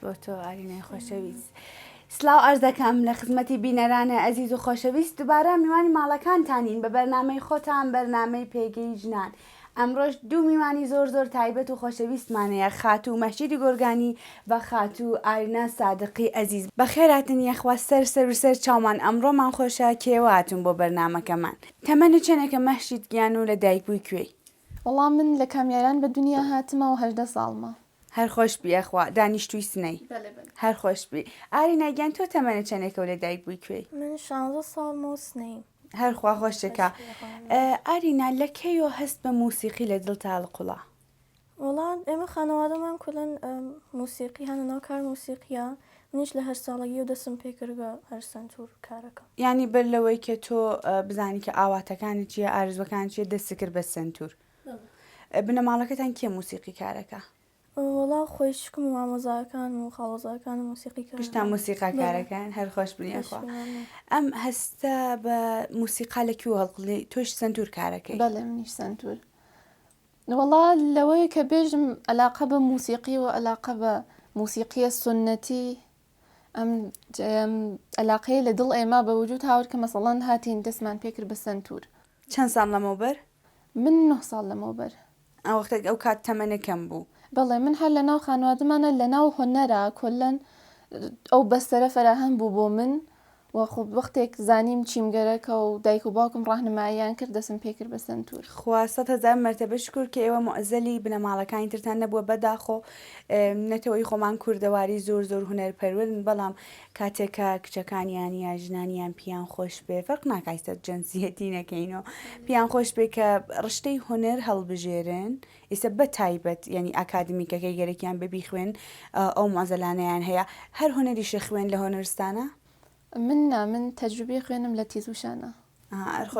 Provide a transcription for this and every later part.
بۆ تۆ ئارینای خۆشەویست. سلاو عەرز دەکەم لە خزمەتی بینەرانە ئەزیز و خۆشەویست دوبارە میوانی ماڵەکانتانین بە بەرنامەی خۆتان بەرنامەی پێگەی ژنان ئەمڕۆش دوو میوانی زۆر زۆر تایبەت و خۆشەویستمان هەیە خاتوو مەهشیدی گۆرگانی و خاتوو ئارینا سادقی ئەزیز بەخێرهاتن یەخوا سەر سەر و سەر چاومان ئەمڕۆمان خۆشە کێوە هاتوون بۆ بەرنامەکەمان تەمەنت چەنێکە مەهشید گیان و لە دایکبووی کوێی؟ وەڵا من لە کامیاران بە دونیا هاتمە و 18 ساڵمە. هەر خۆش بی یەخوا دانیشتووی سنەی؟ بەلێ بەلێ. هەر خۆش بی. ئارینا گیان تۆ تەمەنت چەنێکە و لە دایک بووی کوێی؟ من شانزە ساڵمە و سنەیم. هەر خوا خۆشت کا. ئارینا لە کەیۆ هەست بە موسیقی لە دڵتا هەڵقوڵا؟ وەڵا ئێمە خانەوادەمان کولەن موسیقی هانە ناو کار موسیقیا منیش لە هەشت ساڵەگیەو دەسم پێ کردگە هەر سەنتور کارەکەم. یانی بەر لەوەی کە تۆ بزانی کە ئاواتەکانت چیە ئارزوەکانت چیە دەستت کرد بە سەنتور. بنەماڵەکەتان کێ موسیقی کارەکا؟ وەڵا خۆیشکم و مامۆزاکانم و خاڵۆزاکانم موسیقی کارەکەن. گشتان موسیقا کارەکەن؟ هەر خۆش بن یاخوا. ئەم هەستە بە موسیقا لە کوێوە هەڵقوڵی؟ تۆش سەنتور کارەکەی؟ بەڵێ منیش سەنتور. وەڵا لەوەی کە بێژم ئەلاقە بە موسیقی و ئەلاقە بە موسیقیە سوننەتی ئەم ئەلاقەیە لە دڵ ئێمە بە وجود هاورد کە مەسەڵەن هاتین دەستمان پێکرد بە سەنتور. چەند ساڵ لەمەوبەر؟ من نۆ ساڵ لەمەوبەر. ئەو وەختە ئەو کات تەمەنت کەم بوو؟ بەڵێ من هەر لە ناو خانوادەمانە لە ناو هونەرا کۆلەن ئەو بەستەرە فەراهەم بوو بۆ من و خۆ وەختێک زانیم چیم گەرەکە و دایک و باوکم ڕاهنماییان کرد دەسم پێ کرد بە سەنتوور. خوا 100,000 مەرتەبە شوکر کە ئێوە موعزەلی بنەماڵەکانی ترتان نەبووە بەداخۆ نەتەوەی خۆمان کوردەواری زۆر زۆر هونەر پەروەرن بەڵام کاتێک کە کچەکانیان یا ژنانیان پیان خۆش بێ فەرق ناکا ئیستا جنسیەتی نەکەینەوە پیان خۆش بێ کە ڕشتەی هونەر هەڵبژێرن ئیستا بە تایبەت یعنی ئاکادمیکەکەی گەرەکیان بێ بیخوێن ئەو معزەلانەیان هەیە هەر هونەریشە خوێن لە هۆنەرستانە؟ من نا من تەجروبی خوێنم لە تیزوشانە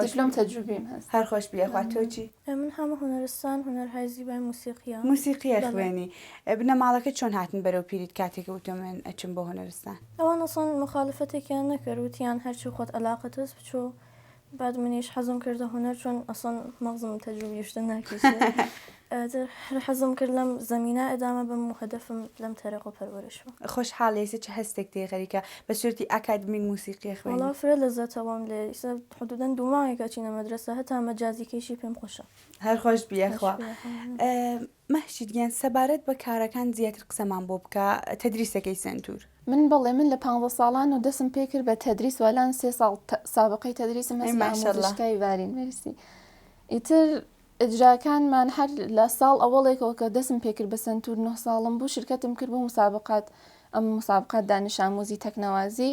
دیپلۆم تەجروبیم هەس. هەر خۆش بی یەخوا تۆ چی؟ من هامە هونەرستان هونەرهای زیبای موسیقیە. موسیقیە خوێنی. بنەماڵەکەت چۆن هاتن بەرەو پیریت کاتێک وتۆ من ئەچم بۆ هونەرستان؟ ئەوان ئەسڵەن موخالفەتێکیان نەکرد وتیان هەرچی خۆت ئەلاقەت هەس بچۆ بعد منیش حەزم کردە هونەر چون ئەسڵەن مەغزم تەجروبی شتە ناکێشێ ئیتر هەر حەزم کرد لەم زەمینە ئیدامە بەم و هەدەفم لەم تەریقە پەروەرش بوو. خۆشحاڵی ئێستا چ هەستێک تێی خەریکە بە سورەتی ئاکادمیک موسیقی ئەخوێنی؟ وەڵا فرە لەزەتە وام لێ ئیستا حدودەن دوو مانگێکە ئەچینە مەدرەسە هەتا مەجازیکەیشی پێم خۆشە. هەر خۆش بی یەخوا. مەهشید گیان سەبارەت بە کارەکان زیاتر قسەمان بۆ بکە تەدریسەکەی سەنتور. من بەڵێ من لە پانزە ساڵان و دەسم پێ کرد بە تەدریس وەلان سێ ساڵ سابقەی تەدریسم هەس لە ئاموزشگای ڤارین مەرسی ئیتر ئیجراکانمان هەر لە ساڵ ئەوەڵێکەوە کە دەسم پێ کرد بە سەنتور نۆ ساڵم بوو شرکەتم کرد بۆ مسابقات ئەم مسابقات دانش ئاموزی تەکنەوازی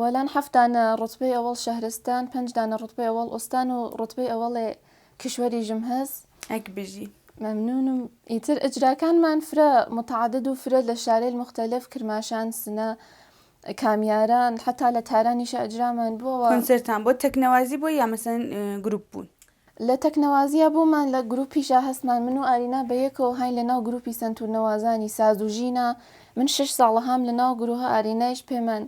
وەلان حەفت دانە ڕوتبەی ئەوەڵ شەهرستان پەنج دانە ڕوتبەی ئەوەڵ ئوستان و ڕوتبەی ئەوەڵێ کشوەریشم هەس. ئەک بژی. مەمنونم ئیتر ئجراکانمان فرە متعدد و فرە لە شارەیل مختلف کرماشان سنە کامیاران حەتا لە تارانیشا ئجرامان بووە. کۆنسێرتان بۆ تەکنەوازی بووە یا مەسەلەن گروپ بوون؟ لە تەکنەوازیا بوومان لە گروپیشا هەستمان من و ئارینا بە یەکەوە هاین لە ناو گروپی سەنتورنەوازانی ساز و ژینا من شەش ساڵە هام لە ناو گروهە ئارینایش پێمان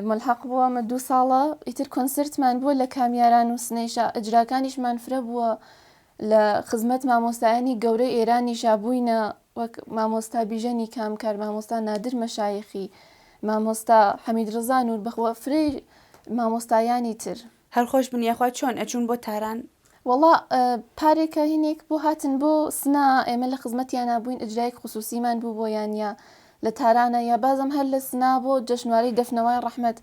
ملحق بووە ئەمە دوو ساڵە ئیتر کۆنسرتمان بووە لە کامیاران و سنەیشا ئجراکانیشمان فرە بووە لە خزمەت مامۆستایانی گەورەی ئێرانیشا بووینە وەک مامۆستا بیژەنی کامکار مامۆستا نادر مەشایخی مامۆستا حەمید ڕزا نووربەخت و فرەی مامۆستایانی تر. هەر خۆش بن یاخوا چۆن ئەچوون بۆ تاران؟ وەڵا پارێکە هینێک بۆ هاتن بۆ سنە ئێمە لە خزمەتیانا بووین ئجرایەک خسوسیمان بوو بۆیان یا لە تارانە یا بازم هەر لە سنە بۆ جەشنوارەی دەفنەوای ڕەحمەت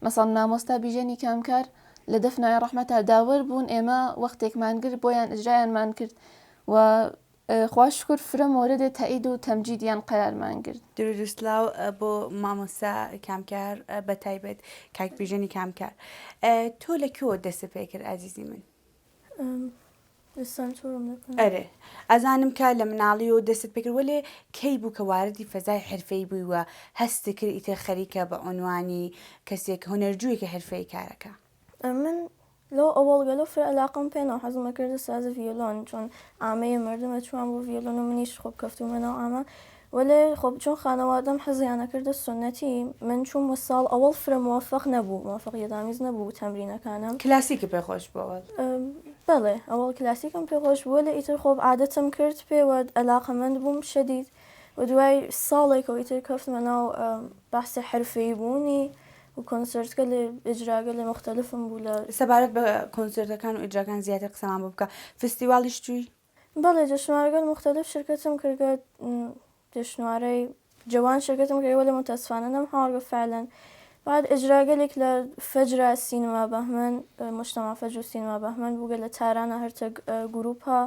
مەسەڵەن مامۆستا بیژەنی کامکار لە دەفنەوای ڕەحمەتا داوەر بوون ئێمە وەختێکمان گرت بۆیان ئجرایانمان کرد و خوا شوکر فرە مۆرەدێ تەئید و تەمجیدیان قەرارمان گرت. درود و سلاو بۆ مامۆستا کامکار بە تایبەت کاک بیژەنی کامکار تۆ لە کوێوە دەستت پێ کرد ئازیزی من؟ ئەرێ ئەزانم کە لە مناڵیەوە دەستت پێ کرد وەلێ کەی بوو کە واردی فەزای حرفەیی بووی و هەستت کرد ئیتر خەریکە بە عونوانی کەسێک هونەرجوویەکی حرفەیی کارەکا؟ من لەو ئەوەڵ گەلۆ فرە ئەلاقەم پێ نەو حەزم ئەکردە ساز ڤیۆلۆن چۆن عامەیە مەردم ئەچوان بۆ ڤیۆلۆن و منیش خۆب کەفتومە ناو عامە وەلێ خۆب چۆن خانەوادەم حەزیان ئەکردە سوننەتی من چووم وە ساڵ ئەوەڵ فرە موەفەق نەبوو موەفەقیەتئامیز نەبوو تەمرینەکانم. کلاسیکت پێ خۆش بوو ئەوەڵ؟ بەڵێ ئەوەڵ کلاسیکم پێ خۆش بوو وەلێ ئیتر خۆب عادەتم کرد پێ وە ئەلاقەمەند بووم شەدید. و دوای ساڵێکەوە ئیتر کەفتمە ناو بەحسی حرفەیی بوونی و کۆنسێرتگەلێ ئیجراگەلێ موختەلفم بوو لە. سەبارەت بە کۆنسێرتەکان و ئیجراکان زیاتر قسەمان بۆ بکە فستیواڵیش چووی؟ بەڵێ جەشنوارەگەل موختەلف شرکەتم کردگە جەشنوارەی جەوان شرکەتم کردگە وەلێ موتەسفانە نەمهاوردگە فعلا بعد ئجراگەلێک لە فەجرا سینما بەهمەن مجتمع فەجر و سینما بەهمەن بووگە لە تارانا هەرتەک گرووپا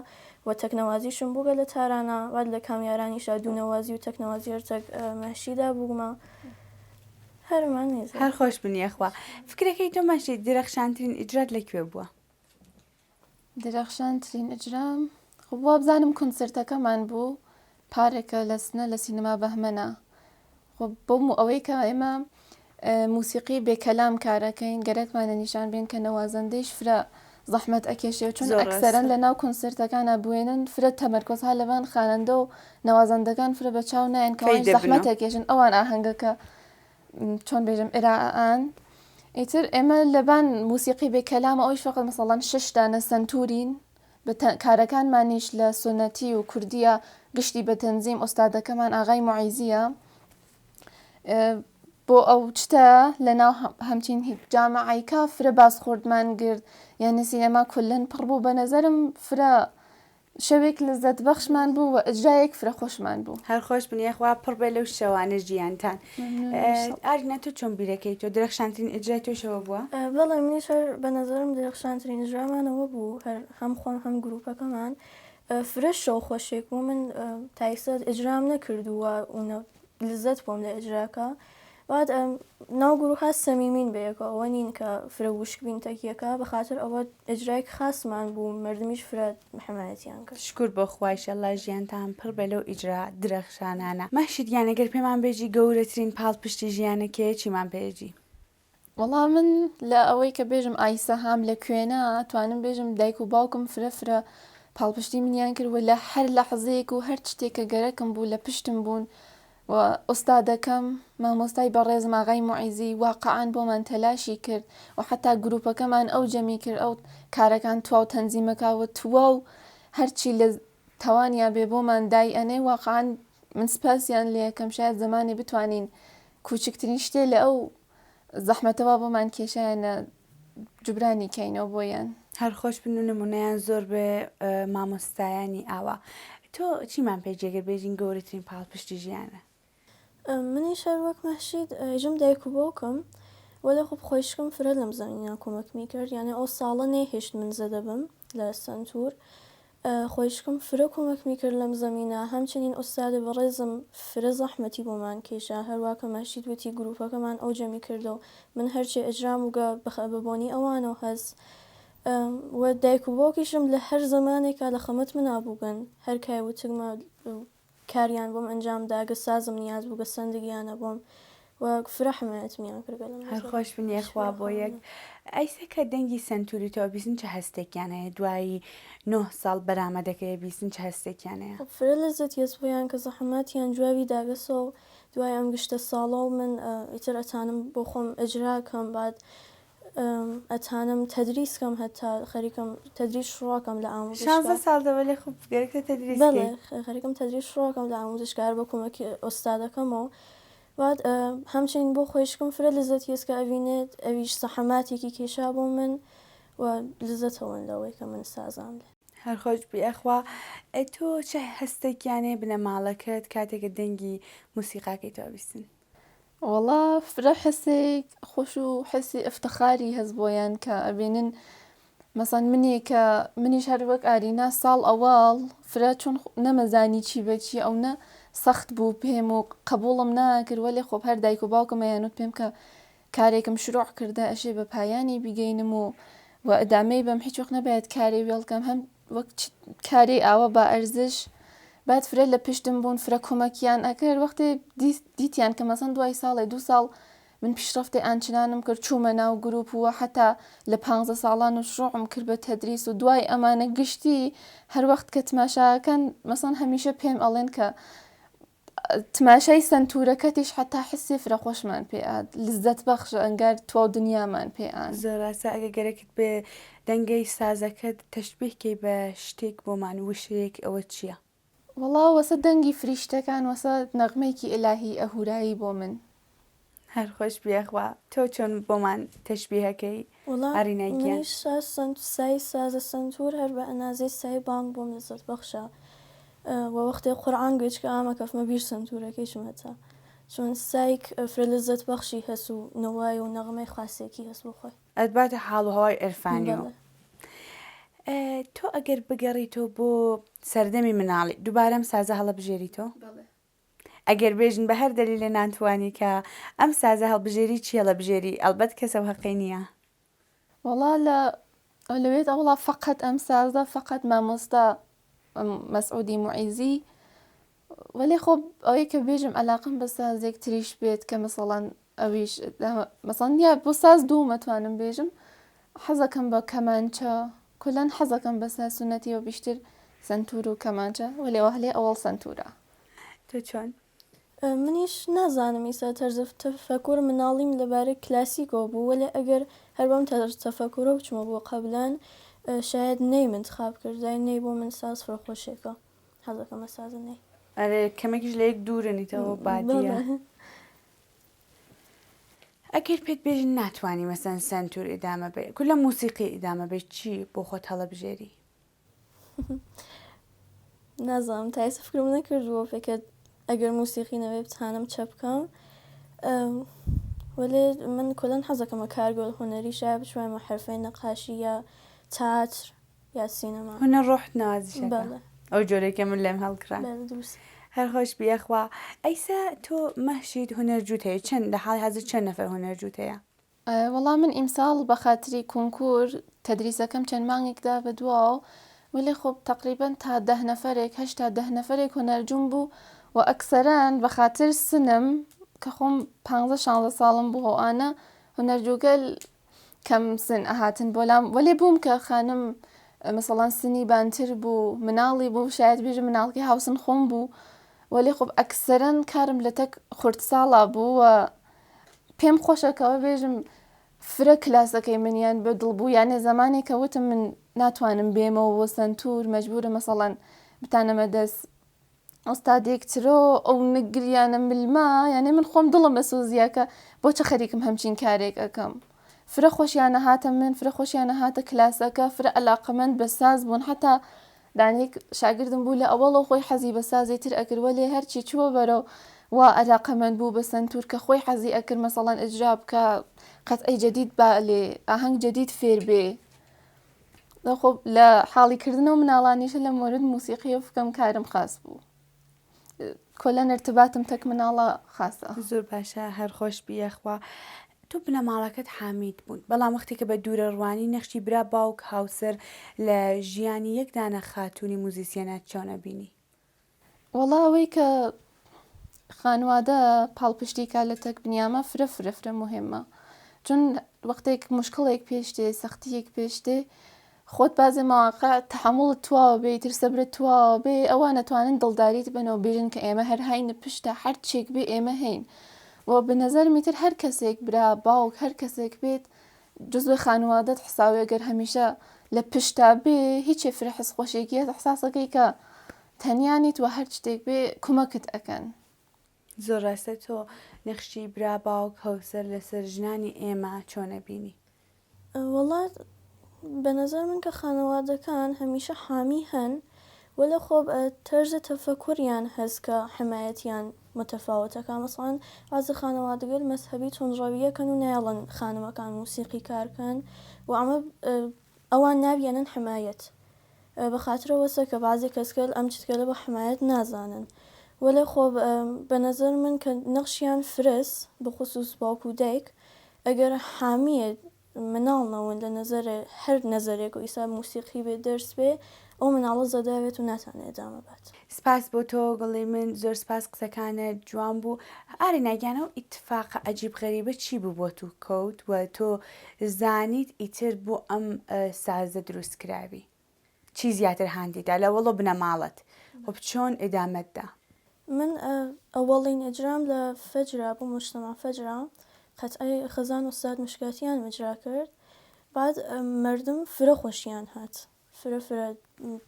و تەکنەوازیشم بووگە لە تارانا بعد لە کامیارانیشا دوونەوازی و تەکنەوازی هەرتەک مەهشیدا بووگمە هەرمان هەر خۆش بن یەخوا فکرەکەی تۆ مەهشید درەخشانترین ئیجرات لە کوێ بووە؟ درەخشانترین ئیجرام خۆ وابزانم کۆنسێرتەکەمان بوو پارێکە لە سنە لە سینەما بەهمەنە خۆ بۆم و ئەوەی کە ئێمە موسیقی بێ کەلام کارەکەین گەرەکمانە نیشان بێن کە نەوازەندەیش فرە زەحمەت ئەکێشێ و چون ئەکسەرەن لە ناو کۆنسێرتەکانا بوێنن فرە تەمەرکۆز ها لەبان خانەندە و نەوازەندەکان فرە بە چاو نایەن کە ئەوانیش زەحمەت ئەکێشن ئەوان ئاهەنگەکە چۆن بێژم ئرائەئان ئیتر ئێمە لەبان موسیقی بێ کەلامە ئەویش فەقەت مەسەڵەن شەش دانە سەنتورین بە کارەکانمانیش لە سوننەتی و کوردیە گشتی بە تەنزیم ئوستادەکەمان ئاغای موعیزیە بۆ ئەو چتە لە ناو هەمچین جامعەیکا فرە بازخوردمان گرت یعنی سینەما کولن پڕ بوو بە نەزەرم فرە شەوێک لەزەت بەخشمان بوو و ئجرایەک فرە خۆشمان بوو. هەر خۆش بن یاخوا پڕ بێ لەو شەوانە ژیانتان. ئارینا تۆ چۆن بیرەکەیتەوە درەخشانترین ئجرای تۆش ئەوە بووە؟ بەڵێ منیش هەر بە نەزەرم درەخشانترین ئجرامان ئەوە بوو هەر هەم خۆم هەم گروپەکەمان فرە شەو خۆشێک بوو من تا ئیستا ئجرام نەکردووە و لزەت بووم لە ئجراکە بعد ناو گروها سەمیمین بەیەکەوە ئەوە نین کە فرە وشک بین تەکیەکە بەخاتر ئەوە ئجرایک خاسمان بوو مردمیش فرە حمایەتیان کرد. شکور بۆ خوا ئیشەڵا ژیانتان پڕ بێ لەو ئیجرا درەخشانانە. مەهشید گیان ئەگەر پێمان بێژی گەورەترین پاڵپشتی ژیانە کێیە چیمان پێ ئێژی؟ وەڵا من لە ئەوەی کە بێژم ئایسە هام لە کوێنە توانم بێژم دایک و باوکم فرە فرە پاڵپشتی منیان کرد و لە هەر لەحزەیەک و هەر شتێک کە گەرەکم بوو لە پشتم بوون و ئوستادەکەم مامۆستای بەڕێزم ئاغای موعیزی واقعەن بۆمان تەلاشی کرد و حەتا گروپەکەمان ئەو جەمی کرد ئەو کارەکان تواو تەنزیمەکا و تواو هەرچی لە تەوانیا بێ بۆمان دای ئەنێ واقعەن من سپاسیان لێ ئەکەم شاید زەمانێ بتوانین کوچکترین شتێ لە ئەو زەحمەتەوە بۆمان کێشایانە جوبرانی کەینەوە بۆیان. هەر خۆش بن و نمونەیان زۆر بێ مامۆستایانی ئاوا. تۆ چیمان پێ جێگر بێژین گەورەترین پاڵپشتی ژیانە؟ منیش هەر وەک مەهشید ئێژم دایک و باوکم وەلێ خب خوەیشکم فرە لەم زەمینە کۆمەکمی کرد یانێ ئەو ساڵە نەیهێشت من زەدە بم لە سەنتور خوەیشکم فرە کۆمەکمی کرد لەم زەمینە هەمچنین ئوستاد بەڕێزم فرە زەحمەتی بۆمان کێشا هەروا کە مەهشید وتی گروپەکەمان ئەو جەمی کردەو من هەرچێ ئجرام بووگە بە بۆنی ئەوانەو هەس و دایک و باوکیشم لە هەر زەمانێکا لە خەمەت منا بووگەن هەر کای وتگمە کاریان بۆم ئەنجام داگە سازم نیاز بووگە سەندگیانە بۆم و فرە حمایەتمیان کردگە لەم هەر خۆش بن یەخوا بۆ یەک. ئەیسە کە دەنگی سەنتوری تۆ ئەبیسن چ هەستێکیان هەیە دوایی نۆه ساڵ بەرامەدەکەی ئەبیسن چ هەستێکیان هەیە؟ فرە لەزەت یەس بۆیان کە زەحمەتیان جواوی داگەسەو دوای ئەم گشتە ساڵەو من ئیتر ئەتانم بۆ خۆم ئجرا کەم بعد ئەتانم تەدریس کەم هەتا خەریکم تەدریس شڕۆ کەم لە ئاموزشگا. شانزە ساڵ دە وەلێ خوب گەرەکتە تەدریس بەڵێ کەی. خەریکم تەدریس شڕۆ کەم لە ئاموزشگا هەر بە کومەکی ئوستادەکەمەوە بعد هەمچنین بۆ خوەیشکم فرە لزەت یەس کە ئەڤینێت ئەویش زەحەماتێکی کێشا بۆ من و لزەتەوەن لەوەی کە من سازام لێ. هەر خۆش بی ئەخوا تۆ چ هەستێکیانەیە بنەماڵەکەت کاتێکە دەنگی موسیقاکەی تۆ ئەبیستن؟ وەڵا فرە حسێک خۆش و حسی ئفتخاری هەس بۆیان کە ئەبینن مەسەن منێ کە منیش هەر وەک ئارینا ساڵ ئەوەڵ فرە چون نەمەزانی چی بە چی ئەونە سەخت بوو پێم و قەبووڵم ناکرد وەلێ خۆ هەر دایک و باوکم ئەیانوت پێم کە کارێکم شروع کردە ئەشێ بە پایانی بیگەینم و و ئەدامەی بەم هیچ وەخت نەبایەد کارێ وێڵ کەم هەم وەک کارێ ئاوا با ئەرزش بعد فرە لە پشتم بوون فرە کۆمەکیان ئەکرد وەختێ دیتیان کە مەسەن دوای ساڵێ دوو ساڵ من پیشڕەفتی ئانچنانم کرد چوومە ناو گروپ و حەتا لە پانزە ساڵان و شروعم کرد بە تەدریس و دوای ئەمانە گشتی هەر وەخت کە تماشاکەن مەسەن هەمیشە پێم ئەڵێن کە تماشای سەنتورەکەتیش حەتا حسێ فرە خۆشمان پێ ئات لزەت بەخشە ئەنگار تواو دنیامان پێ ئان. زۆر ڕاستە ئەگەر گەرەکت بێ دەنگەی سازەکەت تەشبیه کەی بە شتێک بۆمان وشەیەک ئەوە چیە؟ وەڵا وەسە دەنگی فریشتەکان وەسە نەغمەیەکی ئیلاهی ئەهورایی بۆ من. هەر خۆش بی یاخوا تۆ چۆن بۆمان تەشبیهەکەی وەڵا ئارینا گیان. منیش ساز سەنت سای سازە سەنتور هەر بە ئەنازەی سای بانگ بۆم لەزەت بەخشە وە وەختێ قورعان گوێچکە ئامە کەفمە بیر سەنتورەکەیشم هەتا چون سایک فرە لەزەت بەخشی هەس و نەوای و نەغمەی خاسێکی هەس بۆ خۆی. ئەتباتە حاڵ و هەوای عیرفانی و بەڵێ. تۆ ئەگەر بگەڕیتەوە بۆ سەردەمی مناڵی دووبارە ئەم سازە هەڵەبژێریتەوە؟ بەڵێ. ئەگەر بێژن بە هەر دەلیلێ نانتوانی کە ئەم سازە هەڵبژێری چی هەڵەبژێری ئەڵبەت کەس ئەو هەقەی نییە. وەڵا لە ئەولەویەت ئەوڵا فەقەت ئەم سازە فەقەت مامۆستا مەسعودی موعیزی وەلێ خۆ ئەوەی کە بێژم ئەلاقەم بە سازێک تریش بێت کە مەسەڵەن ئەویش مەسەڵەن یا بۆ ساز دووم ئەتوانم بێژم حەزەکەم بە کەمانچە کولەن حەزەکەم بە ساز سونەتیەوە بیشتر سەنتور و کەمانچە وەلێ وەهلێ ئەوەڵ سەنتورە. تۆ چۆن؟ منیش نازانم ئیسە تەرز تەفەکور مناڵیم لەبارەی کلاسیکەوە بوو وەلێ ئەگەر هەر بەم تەرز تەفەکورە بچمەوە بۆ قەبلەن شایەد نەیم انتخاب کردای نەی بۆ من ساز فرە خۆشێکە حەزەکەمە سازە نەی. ئەرێ کەمێکیش لە یەک دوورن ئیتەوە بادیە. بەڵێ. ئەگەر پێت بێژن ناتوانی مەسەن سەنتور ئیدامە بەی کولە موسیقی ئیدامە بەی چی بۆ خۆت هەڵەبژێری؟ نازانم تا ئێستا فکرم نەکردووە پێکە ئەگەر موسیقی نەبێ بتانم چە بکەم وەلێ من کۆلەن حەزەکەمە کارگۆل هونەری شایە بچوایمە حرفەی نەقاشی یا تئاتر یا سینەما. هونەر ڕۆحت نەوازشەکە بەڵێ. ئەو جۆرەی کە من لێم هەڵکران. بەڵێ دروستە. هەر خۆش بی یاخوا. ئەیسا تۆ مەهشید هونەرجووت هەیە چەند لە حاڵی حازر چەند نەفەر هونەرجووت هەیە؟ وەڵا من ئیمساڵ بە خاتری کونکور تەدریسەکەم چەند مانگێک دا بە دواوە وەلێ خۆ تەقریبەن تا دە نەفەرێک هەشت تا دە نەفەرێک هونەرجووم بوو و ئەکسەرەن بە خاتر سنم کە خۆم پانزە شانزە ساڵم بوو ئەوانە هونەرجووگەل کەم سن ئەهاتن بۆ لام وەلێ بووم کە خانم مەسەڵەن سنی بانتر بوو مناڵی بوو شایەد بێژم مناڵکی هاوسن خۆم بوو وەلێ خۆ ئەکسەرەن کارم لە تەک خوردساڵا بوو و پێم خۆشە کەەوە بێژم فرە کلاسەکەی منیان بە دڵ بوو یانێ زەمانێک کە وتم من ناتوانم بێمەوە بۆ سەنتور مەجبورە مەسەڵەن بتانەمە دەست ئوستادێک ترۆ ئەو نگریانە ملما یانێ من خۆم دڵم ئەسۆزیا کە بۆ چ خەریکم هەمچین کارێک ئەکەم فرە خۆشیانە هاتە من فرە خۆشیانە هاتە کلاسەکە فرە ئەلاقەمەند بە ساز بوون حتا دانێک شاگردم بوو لە ئەوەڵەوە خۆی حەزی بە سازی تر ئەکرد وەلێ هەرچی چووە بەرەو وا ئەلاقەمەند بوو بە سەنتور کە خۆی حەزی ئەکرد مەسەڵەن ئیجرا بکا قەتعەی جەدید با لێ ئاهەنگ جەدید فێر بێ خۆ لە حاڵی کردنەوە مناڵانیشە لە مۆرد موسیقیەوە فکەم کارم خاس بوو کۆلەن ارتباتم تەک مناڵە خاسە. زۆر باشە هەر خۆش بی یاخوا. تۆ بنەماڵەکەت حامیت بوون بەڵام وەختی کە بە دوورە ڕوانی نەخشی برا باوک هاوسەر لە ژیانی یەک دانە خاتوونی موزیسیەنە چۆن ئەبینی؟ وەڵا ئەوەی کە خانوادە پاڵپشتی کا لە تەک بنیامە فرە فرە فرە موهیمە چون وەختێک مشکڵێک پێش دێ سەختیەک پێش دێ خۆت بازێ مەواقع تەحەموڵت تواوە بێ ئیتر سەبرت تواوە بێ ئەوان ئەتوانن دڵداریت بەنەوە بێژن کە ئێمە هەر هاینە پشتە هەر چێک بێ ئێمە هەین و بە نەزەرم ئیتر هەر کەسێک برا باوک هەر کەسێک بێت جزوی خانوادەت حساوێ گەر هەمیشە لە پشتا بێ هیچێ فرە حس خۆشێکی هەست احساسەکەی کە تەنیا نیت وە هەر شتێک بێ کومەکت ئەکەن. زۆر ڕاستە تۆ نەخشی برا باوک هەوسەر لەسەر ژنانی ئێمە چۆن ئەبینی؟ وەڵا بەنەزەر من کە خانەوادەکان هەمیشە حامی هەن وەلێ خۆ تەرز تەفەکوریان هەس کە حمایەتیان متەفاوتەکا مەسەڵەن بەعزی خانەوادگەل مەزهەبی توندڕەویەکەن و نایەڵن خانمەکان موسیقی کار کەن و ئەمە ئەوان ناویەنن حمایەت بە خاترەوەسە کە بەعزی کەسگەل ئەم چتگەلە بە حمایەت نازانن وەلێ خۆ بە نەزەر من کە نەخشیان فرەس بخوسوس باوک و دایک ئەگەر حامیێ مناڵ نەون لە نەزەرێ هەر نەزەرێک و ئیسا موسیقی بێ دەرس بێ ئەو مناڵە زەداوێت و ناتانێ ئدامە بات. سپاس بۆ تۆ گوڵی من زۆر سپاس قسەکانت جوان بوو ئارینا گیان ئەو ئیتفاقە عەجیب غەریبە چی بوو بۆ تو کەوت و تۆ زانیت ئیتر بۆ ئەم سازە دروست کراوی چی زیاتر هاندی دا لەوەڵۆ بنەماڵەت خب چۆن ئیدامەت دا؟ من ئەوەڵین ئیجرام لە فەجرا بوو موجتەمع فەجرا قەتعەی خەزان ئوستاد مشکاتیانم ئیجرا کرد بعد مەردم فرە خۆشیان هات فرە فرە.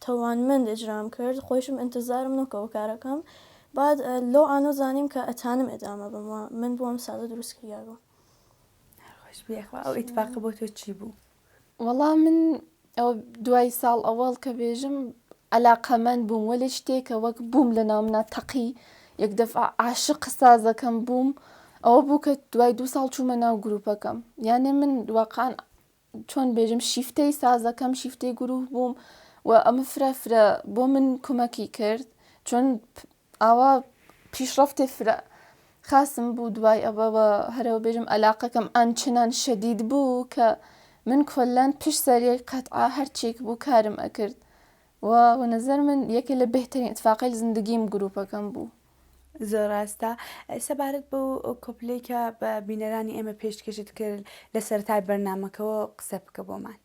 تەوانمەند ئجرام کرد خۆیشم ئنتزارم نەکە ئەو کارەکەم بعد لەو ئانۆ زانیم کە ئەتانم ئدامە بم و من بۆ ئەم سازە دروست کریاگم. هەر خۆش بی یاخوا ئەو ئیتفاقە بۆ تۆ چی بوو؟ وەڵا من ئەوە دوای ساڵ ئەوەڵ کە بێژم عەلاقەمەند بووم وەلێ شتێکە وەک بووم لە ناو منا تەقی یەک دەفعە عاشق سازەکەم بووم ئەوە بوو کە دوای دوو ساڵ چوومە ناو گروپەکەم یانێ من واقعا چۆن بێژم شیفتەی سازەکەم شیفتەی گروه بووم و ئەمە فرە فرە بۆ من کومەکی کرد چون ئاوا پیشڕەفتێ فرە خاسم بوو دوای ئەوە وە هەرەوە بێژم ئەلاقەکەم ئانچنان شەدید بوو کە من کۆلەن پشت سەر یەک قەتعە هەرچێک بوو کارم ئەکرد و وە نەزەر من یەکێ لە بێهتەرین ئیتفاقەیل زندگیم گروپەکەم بوو. زۆر ڕاستە. سەبارەت بەو کۆپلەی کە بە بینەرانی ئێمە پێشکەشت کرد لە سەرەتای بەرنامەکەوە قسە بکە بۆمان.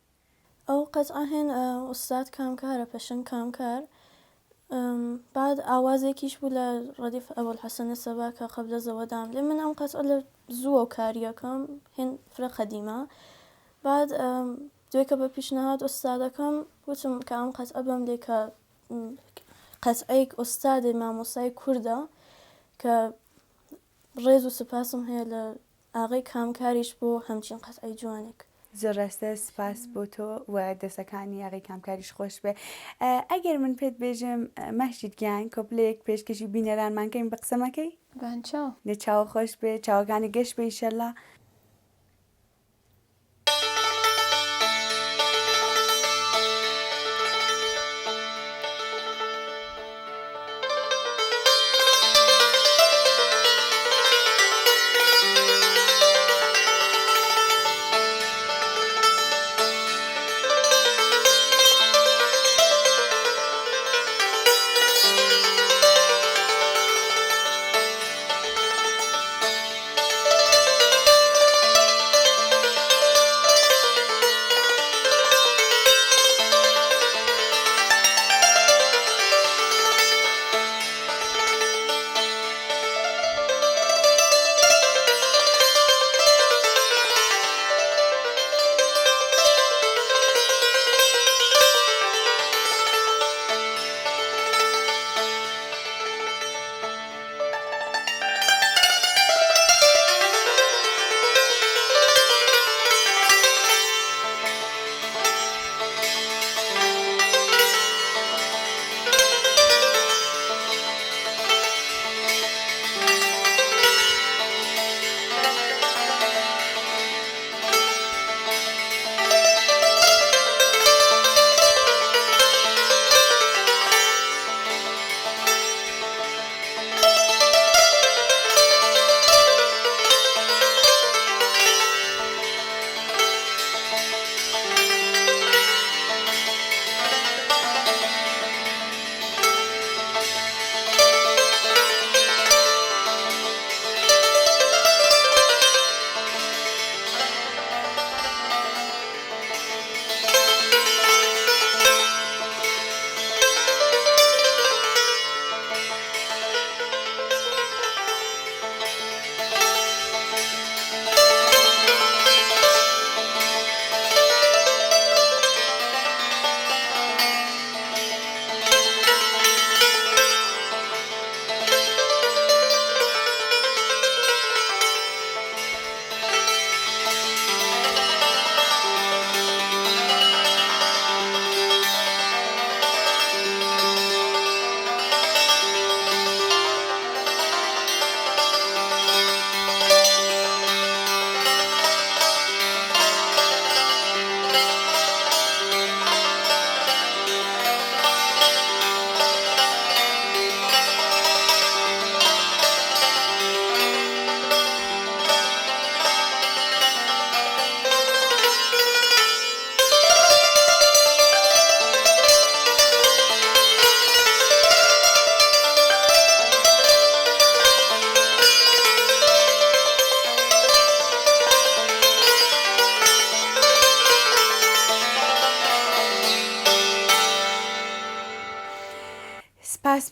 ئەو قەتعە هێن ئوستاد کامکارە پەشنگ کامکار بعد ئاوازێکیش بوو لە ڕەدیف ئەبولحەسەن سەبا کە قەبلە زەوە دام لێ من ئەم قەتعە لە زووەو کاریەکەم هێن فرە قەدیمە بعد دوێکە بە پیشنهاد ئوستادەکەم وتم کە ئەم قەتعە بەم لێ کە قەتعەیەک ئوستادێ مامۆستای کوردە کە ڕێز و سپاسم هەیە لە ئاغەی کامکاریش بۆ هەمچین قەتعەی جوانێک. زۆر ڕاستە سپاس بۆ تۆ و دەسەکانی ئاغەی کامکاریش خۆش بێ. ئەگەر من پێت بێژم مەهشید گیان کۆپلەیەک پێشکەشی بینەرانمان کەین بە قسە مەکەی؟ بان چاو. دە چاوە خۆش بێ چاوەکانی گەش بێ ئیشەلا.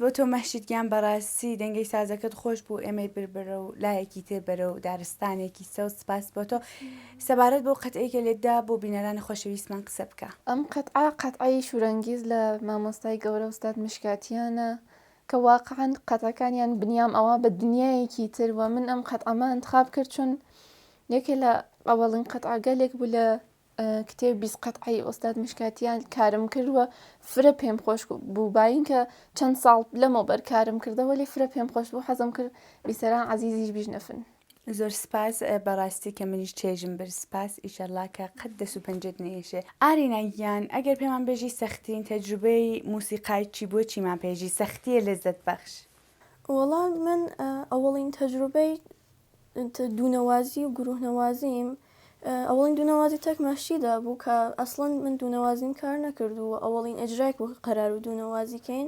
بۆ تۆ مەهشید گیان بەڕاستی دەنگەی سازەکەت خۆش بوو ئێمەی برد بەرەو لایەکی تر بەرەو دارستانێکی سەوز سپاس بۆ تۆ سەبارەت بەو قەتعەی کە لێتدا بۆ بینەرانی خۆشەویستمان قسە بکە. ئەم قەتعە قەتعەی شورەنگیز لە مامۆستای گەورە ئوستاد مشکاتیانە کە واقعەن قەتعەکانیان بنیام ئەوا بە دنیایەکی تر وە من ئەم قەتعەمە انتخاب کرد چون یەکێ لە ئەوەڵین قەتعەگەلێک بوو لە کتێب 20 قەتعەی ئوستاد مشکاتیان کارم کرد و فرە پێم خۆش بوو باین کە چەند ساڵ لەمەوبەر کارم کردەوە لێ فرە پێم خۆش بوو حەزم کرد بیسەران عەزیزیش بیژنەفن. زۆر سپاس بەڕاستی کە منیش چێژم برد سپاس ئیشەڵا کە قەت دەس و پەنجەت نەیەشێ. ئارینا گیان ئەگەر پێمان بێژی سەخترین تەجروبەی موسیقای چی بووە چیمان پێژی سەختیە لەزەت بەخش؟ وەڵا من ئەوەڵین تەجروبەی دوونەوازی و گروه نەوازیم ئەوەڵین دوونەوازی تەک مەشیدا بوو کە ئەسڵەن من دوونەوازیم کار نەکرد و ئەوەڵین ئجرایک بوو قەرار و دوونەوازی کەین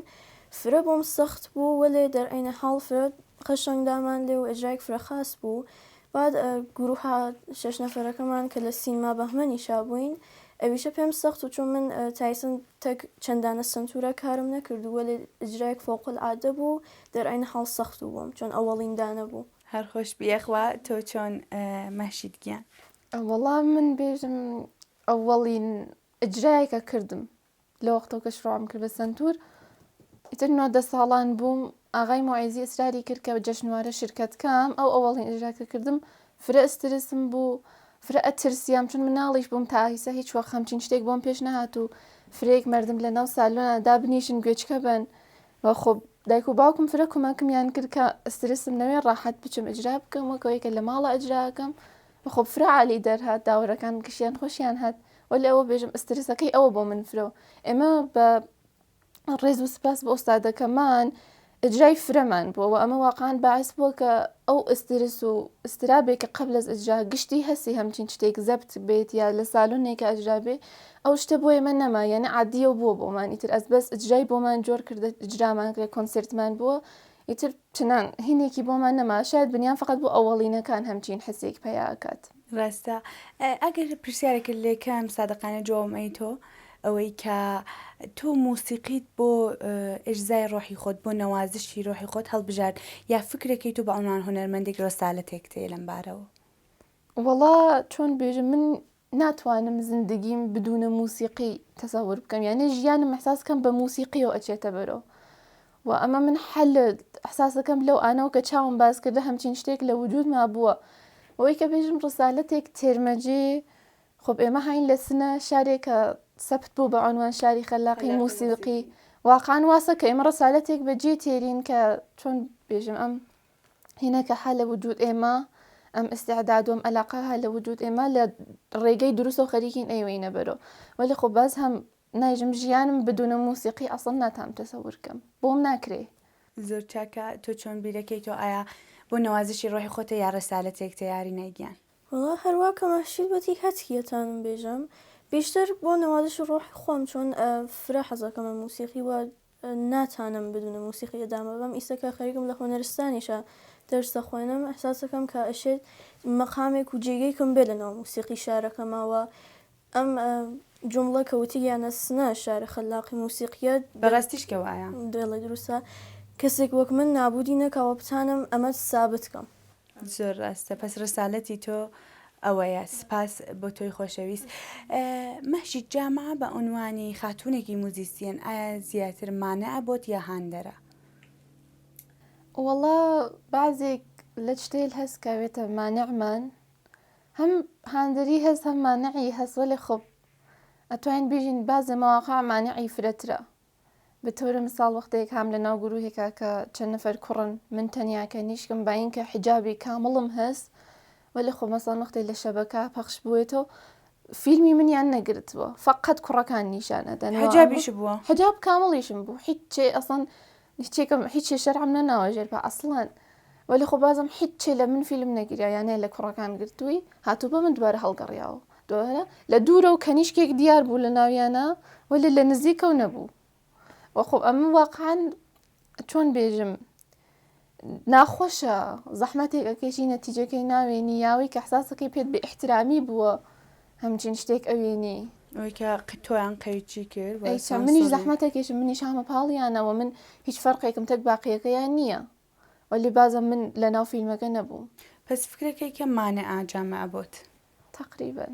فرە بۆم سەخت بوو وەلێ دەر عەین حاڵ فرە قەشەنگ دامان لێ و ئجرایک فرە خاس بوو بعد گروه شەش نەفەرەکەمان کە لە سینما بەهمەنیشا بووین ئەویشە پێم سەخت و چون من تایسن تەک چەند دانە سەنتورە کارم نەکرد و وەلێ ئجرایک فوق العادە بوو دەر عەین حاڵ سەخت و بۆم چۆن ئەوەڵین دانە بوو. هەر خۆش بی یەخوا تۆ چۆن مەهشید گیان. وەڵا من بێژم ئەوەڵین ئجرایەکە کردم لە وەختەوە کە شروعم کرد بە سەنتور ئیتر 19 ساڵان بووم ئاغای موعیزی ئیسراری کرد کە جەشنوارە شرکەت کام ئەو ئەوەڵین ئجرا کە کردم فرە ئسترسم بوو فرە ئەترسیام چون مناڵیش بووم تا ئیسە هیچ وەخت هەمچین شتێک بۆم پێش نەهات و فرەیەک مەردم لە ناو سالۆنا دابنیشن گوێچکە بن و خۆ دایک و باوکم فرە کومەکمیان کرد کە ئسترسم نەوێ ڕاحەت بچم ئجرا بکەم وەک ئەوەی کە لە ماڵە ئجراکەم و خۆ فرە عالی دەرهات داوەرەکان گشتیان خۆشیان هات وەلی ئەوە بێژم ئسترسەکەی ئەوە بۆ من فرە و ئێمە بە ڕێز و سپاس بۆ ئوستادەکەمان ئجرای فرەمان بووە و ئەمە واقعا باعث بووە کە ئەو ئسترس و ئسترابێک کە قبل از ئجرا گشتی هەستی هەمچین شتێک زەبت بێت یا لە سالۆنێکە ئەجرا بێ ئەو شتە بۆ ئێمە نەما یعنی عادیە و بووە بۆمان ئیتر ئەس بەس ئجرای بۆمان جۆر کردە ئجرامان کرد کۆنسێرتمان بووە ئیتر چنان هینێکی بۆمان نەما شاید بنیان فقط بۆ ئەوەڵینەکان هەمچین حسێک پەیا ئەکات. ڕاستە ئەگەر پرسیارێکت لێکەم سادقانە جوابم ئەیتۆ ئەوەی کە تۆ مۆسیقیت بۆ ئیرزای ڕۆحی خۆت بۆ نەوازشی ڕۆحی خۆت هەڵبژارد یا فکرەکەی تۆ بە عنوان هونەرمەندێک ڕەسالەتێکت هەیە لەم بارەوە؟ وەڵا چۆن بێژم من ناتوانم زندگیم بدونە موسیقی تەسەور بکەم یانێ ژیانم احساس کەم بە موسیقیەوە ئەچێتە بەرەو و ئەمە من حەل احساسەکەم لەو ئانەوە کە چاوم باز کردە هەمچین شتێک لە وجودما بووە ئەوەی کە بێژم ڕسالەتێک تێرمەجێ خب ئێمە هاین لە سنە شارێک کە سەبت بوو بە عنوان شاری خەلاقی موسیقی واقعا واسە کە ئێمە ڕسالەتێک بەجێ تێرین کە چۆن بێژم ئەم هینەکە ها لە وجود ئێمە ئەم ئیستعداد و ئەم ئەلاقە ها لە وجود ئێمە لە ڕێگەی دروستەوە خەریکین ئەیوەینە بەرۆ وەلی خۆ باز هەم نایژم ژیانم بدونە موسیقی ئەسڵەن ناتام تەسەور کەم بۆم ناکرێ. زۆر چاکە تۆ چۆن بیرەکەیتەوە ئایا بۆ نەوازشی ڕۆحی خۆتە یا ڕەسالەتێکتە یارینای گیان؟ وەڵا هەروا کە مەهشید وتی هەتکیە تانم بێژم بیشتر بۆ نەوازشی ڕۆحی خۆم چۆن فرە حەزەکەمە موسیقی وە ناتانم بدون موسیقی ئدامە بەم ئیسە کە خەریکم لە هونەرستانیشا دەرس دەخوێنم ئیحساسەکەم کە ئەشێت مەقامێک و جێگەیکم بێ لەناو موسیقی شارەکەما و ئەم جومڵە کە وتیانە سنە شارە خەلاقی موسیقیە بەڕاستیش کە وایە. بەڵێ دروستە کەسێک وەک من نابودی نەکا و بتانم ئەمە سابت کەم. زۆر ڕاستە پەس ڕسالەتی تۆ ئەوەیە سپاس بۆ تۆی خۆشەویست مەهشید جامعە بە عنوانی خاتوونێکی موزیسیەن ئایا زیاتر مانعە بۆت یا هاندەرە؟ وەڵا بەعزێک لە شتەیل هەس کە وێتە مانعمان هەم هاندەری هەس هەم مانعی هەس وەلێ خب ئەتوانین بیژین بازێ مەواقع مانعی فرەترە به طور مثال وەختێک هام لە ناو گروهێکا کە چەند نەفەر کوڕن من تەنیا کە نیشکم باین کە حیجابی کامڵم هەس وەلی خۆ مەسەڵەن وەختێ لە شەبەکە پەخش بووێتەوە فیلمی منیان نەگرتووە فقط کوڕەکان نیشان ئەدەن حجابیش بووە حجاب کامڵیشم بوو هیچ ئەسڵەن هیچێکم هیچ شەرعم نەناوە ژێر پا ئەسڵەن وەلی خۆ بازم هیچ لە من فیلم نەگیرا یانێ لە کوڕەکان گرتووی هاتوو بە من دووارە هەڵگەڕیاوە دووارە لە دوورە و کەنیشکێک دیار بوو لە ناویانە وەلی لە نزیکەو نەبوو وە خۆ ئەمە واقعا چۆن بێژم ناخۆشە زەحمەتێک ئەکێشی نەتیجەکەی ناوێنی یاوەی کە احساسەکەی پێت بێ احترامی بووە هەمچین شتێک ئەوێنی. ئەوەی کە تۆیان قەیچی کرد ئەی چە منیش زەحمەتەکێشم منیش هامە پاڵیانەوە من هیچ فەرقێکم تەک باقیەکەیان نییە وەلی بازم من لە ناو فیلمەکە نەبووم. پەس فکرەکەی کە مانع جامعە بۆت؟ تەقریبەن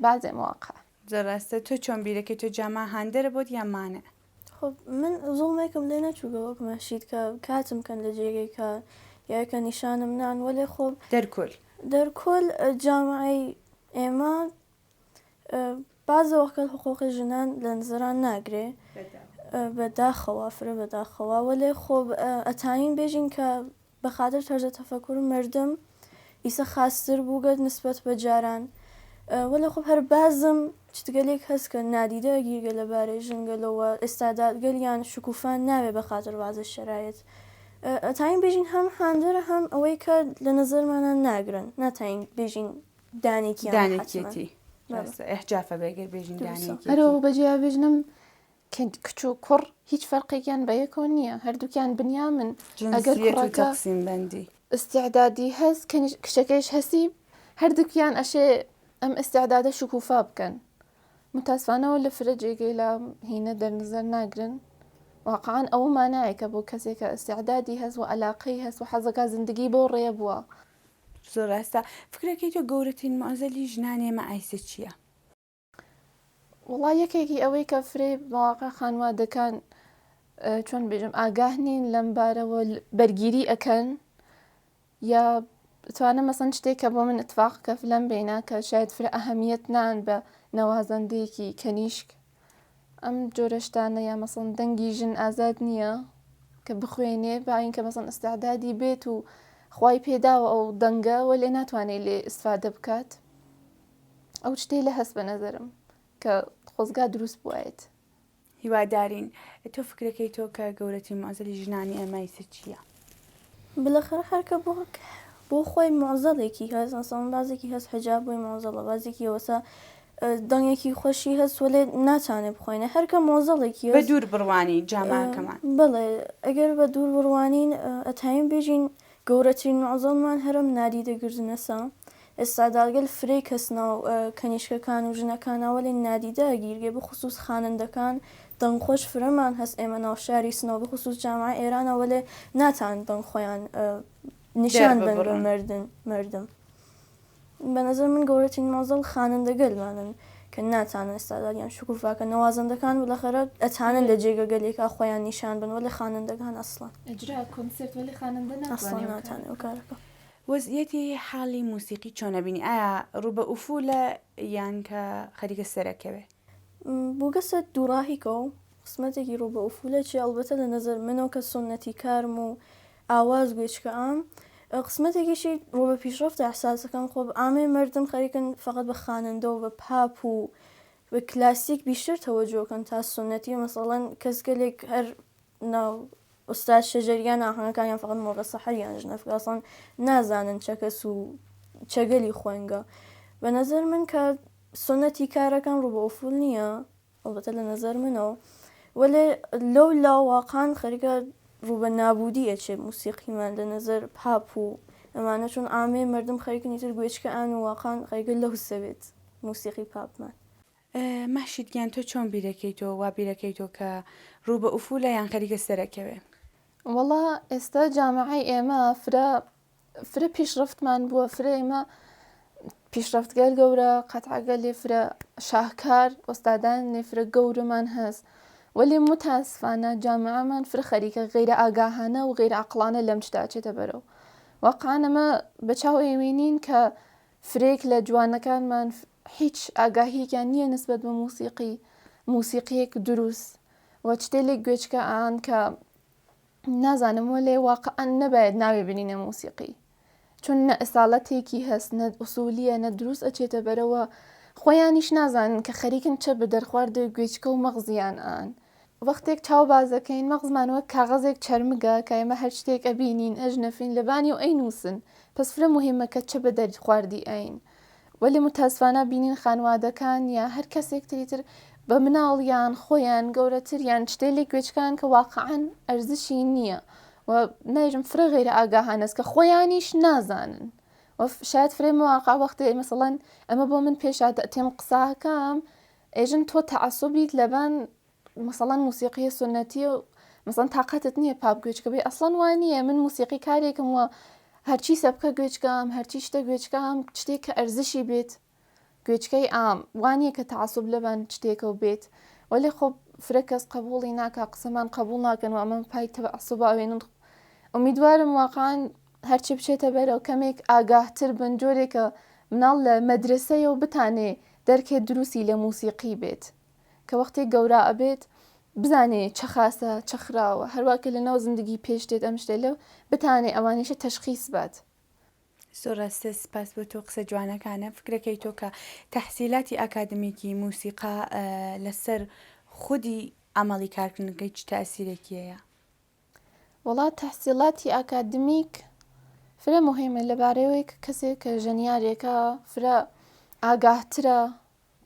بەعزێ مواقع. زۆر ڕاستە تۆ چۆن بیرەکەی تۆ جامعە هاندەرە بۆت یان مانع؟ خب من زوڵمێکم لێ نەچووگە وەک مەهشید کە کاتم کەن لە جێگەی کە یا کە نیشانم نان وەلێ خۆب دەرکل. دەرکل جامعەی ئێمە بەعزێ وەختگەل حقووق ژنان لە نزران ناگرێ بە داخەوە فرە بە داخەوە وەلێ خۆب ئەتانین بێژین کە بە خاتر تەرزە تەفەکور مەردم ئیسە خاستر بووگە نسبەت بە جاران وەلێ خۆب هەر بازم چتگەلێک هەس کە نادیدە گیرگە لە بارەێ ژنگەلەوە ئستعدادگەلیان شکوفا ناوێ بە خاتر بازێ شەرایت ئەتانین بێژین هەم هاندەرە هەم ئەوەی کە لە نەزەرمانا ناگرن ناتانین بێژین دانێکیان دانێکیەتی ڕاستە ئیحجافە بێ گەر بێژین دانێکیەتی. ئەرۆ بە جیا بێژنم کە کچ و کوڕ هیچ فەرقێکیان بە یەکەوە نییە هەردووکیان بنیامن ئەگەر جنسیەت و کوڕەکە تەقسیم بەندی. ئیستعدادی هەس کەنیش کچەکەیش هەسی هەردووکیان ئەشێ ئەم ئیستعدادە شکوفا بکەن متاسفانەوە لە فرە جێگەی لە هینە دەرنزەر ناگرن واقعا ئەوە مانایەکە بۆ کەسێکە ئیستعدادی هەس و ئەلاقەی هەس و حەزەکا زندگی بەو ڕێیە بووە. زۆر ڕاستە فکرەکەی تۆ گەورەترین موعزەلی ژنانی ئێمە ئایسە چیە؟ وەڵا یەکێکی ئەوەی کە فرەی مەواقع خانوادەکان چۆن بێژم ئاگاه نین لەم بارەوە بەرگیری ئەکەن یا توانم مەسەن شتێک کە بۆ من اتفاق کەف لەم بینە کە شاید فرە ئەهمیەت نان بە نەوازەندەیەکی کەنیشک ئەم جۆرە شتانە یا مەسەن دەنگی ژن ئازاد نییە کە بخوێنێ باین کە مەسەن ئیستعدادی بێت و خوای پێداوە ئەو دەنگە وەلێ ناتوانێت لێ ئیسفادە بکات ئەو شتەی لە هەست بە نەزەرم کە خۆزگا دروست بوایەت. هیوادارین. تۆ فکرەکەی تۆ کە گەورەترین موعزەلی ژنانی ئێمە ئیسە چییە؟ بلەخەرە هەرکە بۆ بۆ خۆی موعزەڵێکی هەس مەسەڵەن بازێکی هەس حجاب بۆی موعزەڵە بازێکی ئەوەسا دەنگێکی خۆشی هەس وەلێ ناتوانێ بخوێنێ هەرکە موعزەڵێکی بە هەس دوور بڕوانی جامعەکەمان. بەڵێ ئەگەر بە دوور بڕوانین ئەتایم بێژین گەورەترین موعزەڵمان هەرەم نادیدە گردنەسە ئێستاداگەل فرەی کەس ناو کەنیشکەکان و ژنەکانا وەلێ نادیدە گیرگێ بخوسوس خانندەکان دەنگ خوەش فرەمان هەس ئێمە ناو شاری سنە و بخوسوس جامعە ئێرانە وەلێ ناتان دەنگ خوەیان نیشان بەن بە مەردن مەردم بە نەزەر من گەورەترین مەزەڵ خانندەگەلمانن کە ناتانن ئێستاداریان شکوفا کەن نەوازەندەکان بلەخەرە ئەتانن لە جێگەگەلێکا خوەیان نیشان بەن وەلێ خانندەکان ئەسڵەن ئەجرا کۆنسێرت وەلێ خانندە ئەسڵەن ناتوانێ ئەو کارە. ناتانێ ئەو کارە کە. وەزعیەتی حاڵی موسیقی چۆن ئەبینی ئایا ڕوو بە ئوفولە یان کە خەریکە سەرەکەوێ؟ بووگەسە دووڕاهیکەو قسمەتێکی ڕوو بە ئوفولە چێ ئەڵبەتە لە نەزەر منەو کە سوننەتی کارم و ئاواز گوێچکە ئام قسمەتێکیشی ڕوو بە پیشڕەفتە ئحساسەکەم خۆ عامەی مەردم خەریکن فەقەت بە خانەندە و بە پاپ و بە کلاسیک بیشتر تەوەجۆ کەن تا سوننەتی مەسەڵەن کەسگەلێک هەر ناو ئوستاد شەجەریان ئاهەنگەکانیان فەقەت مۆرغ سەحەریان ژنەفت ئەسڵەن نازانن چە کەس و چەگەلی خوەنگە بە نەزەر من کە سوننەتی کارەکان ڕوو بە ئوفول نییە ئەڵبەتە لە نەزەر منەوە وەلێ لەو لاو واقعان خەریکە ڕوو بە نابوودی ئەچێ موسیقیمان لە نەزەر پاپ و ئەمانە چون عامەی مەردم خەریکن ئیتر گوێچکە ئان و واقعان خەریکە لەوسە بێت موسیقی پاپمان. مەهشید گیان تۆ چۆن بیرەکەیتەوە وا بیرەکەیتەوە کە ڕوو بە ئوفولە یان خەریکە سەرەکەوێ؟ وەڵا ئێستا جامعەی ئێمە فرە فرە پیشڕەفتمان بووە فرە ئێمە پیشڕەفتگەل گەورە قەتعەگەلێ فرە شاهکار ئۆستادان لێ فرە گەورەمان هەس وەلێ متاسفانە جامعەمان فرە خەریکە غەیرە ئاگاهانە و غەیرە عەقڵانە لەم شتە ئەچێتە بەرەو واقعا ئەمە بە چاو ئەیوینین کە فرەیەک لە جوانەکانمان هیچ ئاگاهیەکیان نییە نسبەت بە موسیقی موسیقیەک دروست و چتێ لێک گوێچکە ئان کە نازانم وەلێ واقعا نەبایەد ناوێ بنینە موسیقی چون نە ئەساڵەتێکی هەست نە ئوسولیە نە دروست ئەچێتە بەرەوە خۆیانیش نازانن کە خەریکن چە بە دەرخوارد گوێچکە و مەغزیان ئان وەختێک چاو بازەکەین مەغزمان وەک کاغەزێک چەرمگە کە ئێمە هەر شتێک ئەبینین ئەژنەفین لەبانی و ئەینووسن پەس فرە موهیمە کە چە بە دەرخواردی ئەین وەلێ موتاسفانە بینین خانوادەکان یا هەر کەسێک تری تر بە مناڵ یان خۆیان گەورەتر یان شتێ لێ گوێچکان کە واقعەن ئەرزشی نییە و نایژم فرە غەیرە ئاگاهانەس کە خۆیانیش نازانن و شاید فرەی مواقع وەختێ مەسەڵەن ئەمە بۆ من پێش هاتە تێم قساکەم. ئێژن تۆ تەعەسوبیت لەبان مەسەڵەن موسیقیە سونەتیە و مەسەڵەن تاقەتت نییە پاپ گوێچکە بی ئەسڵەن وا نییە من موسیقی کارێکم وە هەرچی سەبکە گوێچکەم هەرچی شتە گوێچکەم شتێک کە ئەرزشی بێت گوێچکەی ئام وا نییە کە تەعەسوب لەبان شتێکەوە بێت وەلێ خۆ فرە کەس قبوڵی ناکا قسەمان قبوڵ ناکەن و ئەمە پای تەعەسوب ئەوێنن ئومیدوارم واقعا هەرچی بچێتە بەرەو کەمێک ئاگاهتر بن جۆرێکە مناڵ لە مەدرەسەیەوە بتانێ دەرکێ دروستی لە موسیقی بێت کە وەختێ گەورا ئەبێت بزانێ چە خاسە چە خراوە هەروا کە لە ناو زندگی پێش دێت ئەم شتەیلە بتانێ ئەوانیشە تەشخیس بات. زۆر ڕاستە سپاس بۆ تۆ قسە جوانەکانە فکرەکەی تۆ کە تەحسیلاتی ئاکادمیکی موسیقا لەسەر خودی عەمەڵی کارکردنەکەی چ تاسیرێکی هەیە؟ وەڵا تەحسیڵاتی ئاکادمیک فرە موهیمە لەبارەیەوەی کە کەسێک کە ژەنیارێکە فرە ئاگاهترە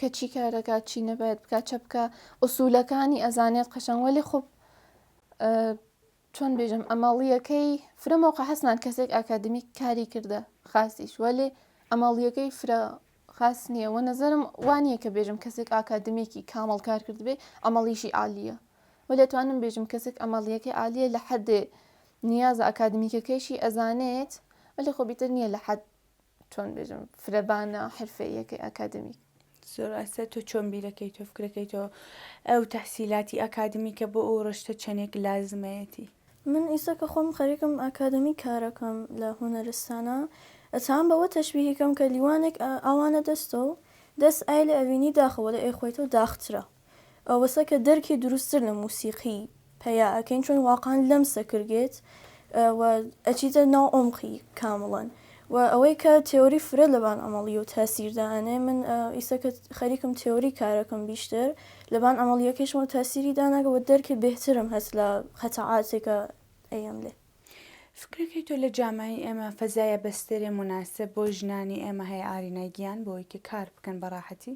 کە چی کارەکات چی نەبایەد بکات چە بکە ئوسولەکانی ئەزانێت قەشەنگ وەلی خۆ چۆن بێژم ئەمەڵیەکەی فرە مەوقع هەستمان کەسێک ئاکادمیک کاری کردە خاسیش وەلێ ئەمەڵیەکەی فرە خاس نییە وە نەزەرم وا نییە کە بێژم کەسێک ئاکادمیکی کامڵ کار کردبێ ئەمەڵیشی عالیە وەلێ توانم بێژم کەسێک ئەمەڵیەکەی عالیە لە حەدێ نیازە ئەکادمیکەکەیشی ئەزانێت وەلێ خۆ بیتر نییە لە حەد چۆن بێژم فرەبانە حرفەییەکەی ئەکادمیک. زۆر ڕاستە تۆ چۆن بیرەکەی تۆ فکرەکەی تۆ ئەو تەحسیلاتی ئەکادمیکە بۆ ئەو ڕشتە چەنێک لازمەیەتی؟ من ئیسە کە خۆم خەریکم ئاکادمی کارەکەم لە هونەرستانا ئەتوانم بەوە تەشبیهی کەم کە لیوانێک ئاوانە دەستەو دەس ئایلێ ئەوینی داخە وەلێ ئەیخۆیتەو داخترە ئەوەسە کە دەرکی دروستتر لە موسیقی پەیا ئەکەین چون واقعەن لەمسە کردگێت و ئەچیتە ناو عومقی کامڵەن و ئەوەی کە تێۆری فرە لەبان عەمەڵی و تاسیر دائەنێ من ئیسە کە خەریکم تێۆری کارەکەم بیشتر لەبان عەمەڵیەکەیشمەوە تاسیری داناگە و دەرکێ بێهترم هەس لە قەتعاتێکە ئەیەم لێ. فکرەکەی تۆ لە جامعەی ئێمە فەزایە بەستەرێ موناسب بۆ ژنانی ئێمە هەیە ئارینا گیان بۆی کە کار بکەن بە ڕاحەتی؟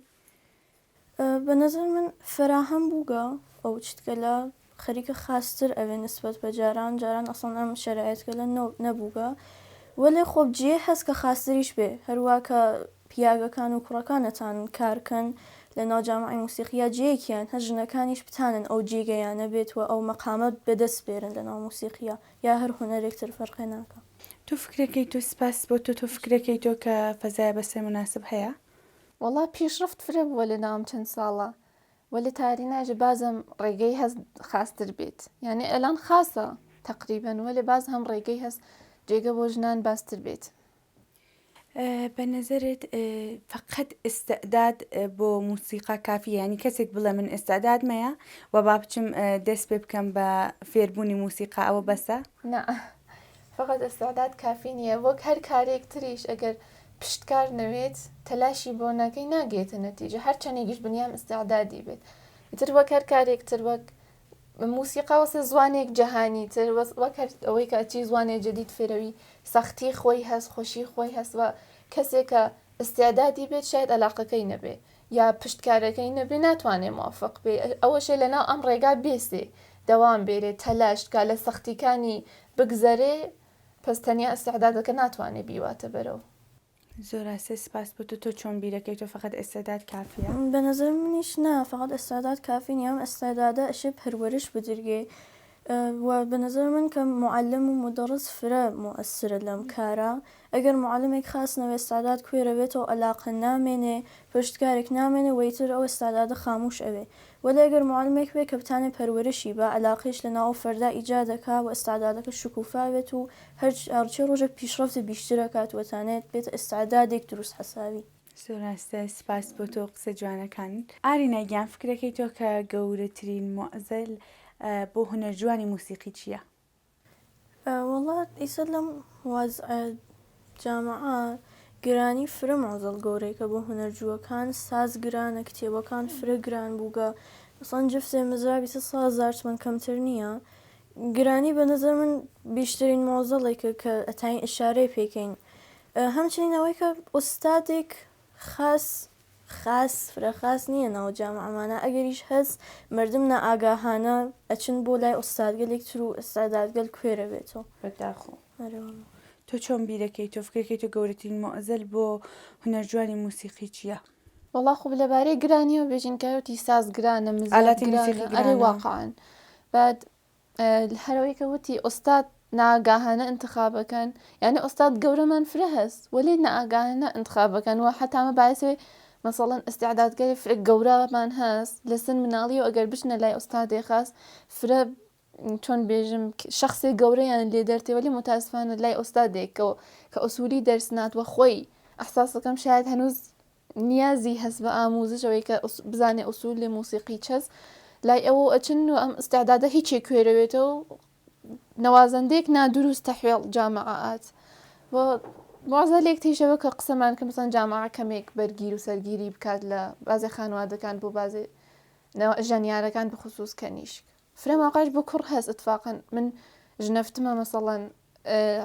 بە نەزەر من فەراهەم بووگە ئەو چتگەلە خەریکە خاستر ئەوێ نسبەت بە جاران جاران ئەسڵەن ئەم شەرایتگەلە نەبووگە وەلێ خۆب جێ هەس کە خاستریش بێ هەروا کە پیاگەکان و کوڕەکان نەتانن کار کەن لە ناو جامعەی موسیقیا جێیەکیان هەس ژنەکانیش بتانن ئەو جێگەیانە بێت و ئەو مەقامە بەدەست بێرن لە ناو موسیقیا یا هەر هونەرێک تر فەرقێ ناکا. تۆ فکرەکەی تۆ سپاس بۆ تۆ تۆ فکرەکەی تۆ کە فەزایە بەسەر موناسب هەیە؟ وەڵا پیشڕفت فرە بووە لە ناو ئەم چەند ساڵە وەلێ تاریناژ بازم ڕێگەی هەست خاستر بێت یعنی ئەلان خاسە تەقریبەن وەلێ باز هەم ڕێگەی هەست جێگە بۆ ژنان باستر بێت. بە نەزەرت فەقەت ئیستعداد بۆ موسیقا کافیە یانی کەسێک بڵێ من ئیستعدادمەیە و با بچم دەست پێ بکەم بە فێربوونی موسیقا ئەوە بەسە؟ نا فەقەت ئیستعداد کافی نییە وەک هەر کارێک تریش ئەگەر پشتکار نەوێت تەلاشی بۆ نەکەی ناگەیتە نەتیجە هەر چەنێکیش بنیام ئیستعدادی بێت ئیتر وەک هەر کارێک تر وەک موسیقا وەسە زوانێک جەهانی تر وەک هەر ئەوەی کە چی زوانێ جدید فێرەوی سەختی خۆی هەست خۆشی خۆی هەست وە کەسێک کە ئیستعدادی بێت شاید ئەلاقەکەی نەبێ یا پشتکارەکەی نەبێ ناتوانێ موفق بێ ئەوەشێ لەناو ئەم ڕێگا بێسێ دەوام بێرێ تەلاش کا لە سەختیکانی بگزەرێ پەس تەنیا ئیستعدادەکە ناتوانێ بیواتە بەرەو. زۆر ڕاستە سپاس بۆ تۆ تۆ چۆن بیرەکەی تۆ فەقەت ئیستعداد کافیە؟ بە نەزەر منیش نا فەقەت ئیستعداد کافی نیە ئەم ئیستعدادە ئەشێ پەروەرش بدرگێ و بە نەزەر من کە موعەلم و مودەڕس فرە موئەسرە لەم کارە ئەگەر موعەلمێک خاس نەوێ ئیستعداد کوێرە بێتەوە ئەلاقە نامێنێ پشتکارێک نامێنێ و ئیتر ئەو ئیستعدادە خاموش ئەوێ وەلێ ئەگەر موعەلمێک بێ کە بتانێ پەروەرشی با عەلاقەیش لە ناو ئەو فەردا ئیجاد ئەکا و ئیستعدادەکە شکوفا بێت و هەر هەرچێ ڕۆژێک پیشڕەفت بیشتر ئەکات و ئەتانێت بێتە ئیستعدادێک دروست حەساوی. زۆر ڕاستە سپاس بۆ تۆ قسە جوانەکانت. ئارینا گیان فکرەکەی تۆ کە گەورەترین موعزەل بۆ هونەرجوانی موسیقی چیە؟ وەڵا ئیسە لەم وەزعە جامعە گرانی فرە مەعزەڵ گەورەیکە بۆ هونەرجووەکان ساز گرانە کتێبەکان فرە گران بووگە مەسەڵەن جفتێ مزراب ئیسە سەهەزار تمەن کەمتر نییە گرانی بە نەزەر من بیشترین مەعزەڵێکە کە ئەتاین ئشارەی پێکەین هەمچنین ئەوەی کە ئوستادێک خاس خاس فرە خاس نییە ناو جامعەمانە ئەگەریش هەس مەردم نائاگاهانە ئەچن بۆ لای ئوستادگەلێک تر و ئستعدادگەل کوێرە بێتۆ. بەداخۆ. ئەرێ وەڵا. تۆ چۆن بیرەکەی تۆ فکرەکەی تۆ گەورەترین موعزەل بۆ هونەرجوانی موسیقی چیە؟ وەڵا خوب لەبارەی گرانیەوە بێژین کە وتی ساز گرانە مزیاب ئالاتی گرانە موسیقی ئەرێ گرانە. واقعا بعد هەرەوەی کە وتی ئوستاد ناگاهانە انتخابەکەن یعنی ئوستاد گەورەمان فرە هەست وەلی ناگاهانە انتخابەکەن و حتا مە باعث مەسەڵەن ئستعدادگەری فرە گەورەمان هەست لە سن مناڵیەوە ئەگەر بچنە لای ئوستادێ خاس فرە چۆن بێژم شەخسێ گەورەیان لێ دەرتێ وەلی متاسفانە لای ئوستادێک کە کە ئوسولی دەرس نات وە خۆی ئەحساسەکەم شاید هەنووز نیازی هەس بە ئاموزش ئەوەی کە بزانێ ئوسولی موسیقی چەس لای ئەوە ئەچن و ئەم ئستعدادە هیچێ کوێرەوێتەوە نەوازەندەیەک نادروست تەحوێڵ جامعە ئات و وازە لێک تیشەوە کە قسەمان کە مەسەن جامعە کەمێک بەرگیر و سەرگیری بکات لە بازێ خانوادەکان بۆ بازێ ژەنیارەکان بخصوص کەنیشک فرە مەوقعیش بۆ کوڕ هەس ئتفاقەن من ژنەفتمە مەسەڵەن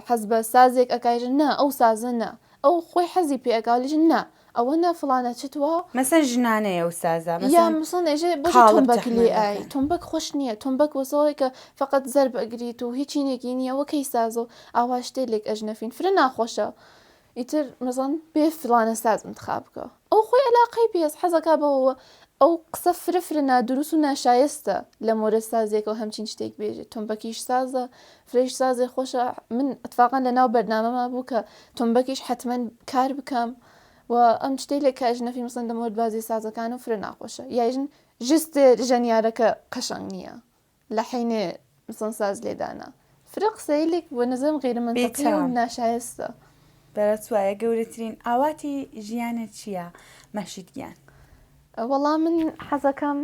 حەز بە سازێک ئەکایژن نا ئەو سازە نا ئەو خۆی حەزی پێ ئەکا لیژن نا ئەوە نا فڵانە چت وا مەسەن ژنانەیە ئەو سازە یا مەسەن مەسەن ئێژێ بۆچی قاڵب تۆمبەک لێ تەحمل ئای ئەکەن. تۆمبەک خۆش نییە تۆمبەک وەسەوەی کە فەقەت زەرب ئەگریت و هیچینێکی نییە وە کەی سازە و ئاوا شتێ لێک ئەژنەفین فرە ناخۆشە ئیتر مەسەڵەن بێ فڵانە ساز ئینتخاب بکە ئەو خۆی ئەلاقەی پێیەس حەزەکا بەوەوە ئەو قسە فرە فرە نادروست و ناشایستە لە مۆرە سازێکەوە هەمچین شتێک بێژێ تۆمبەکیش سازە فرەیش سازێ خۆشە من ئەتفاقەن لە ناو بەرنامەما بوو کە تۆمبەکیش حەتمەن کار بکەم و ئەم شتەی لە کە ئەژنەفی مەسەڵەن لە مۆرد بازی سازەکان و فرە ناخۆشە یایژن ژستێ ژەنیارەکە قەشەنگ نییە لە حەینێ مەسەڵەن ساز لێدانە فرە قسەیلێک وە نەزەرم غەیرە مەنتقیە و بێتام. ناشایستە. بەرەت وایە گەورەترین ئاواتی ژیانت چییە مەهشید گیان؟ وەڵا من حەزەکەم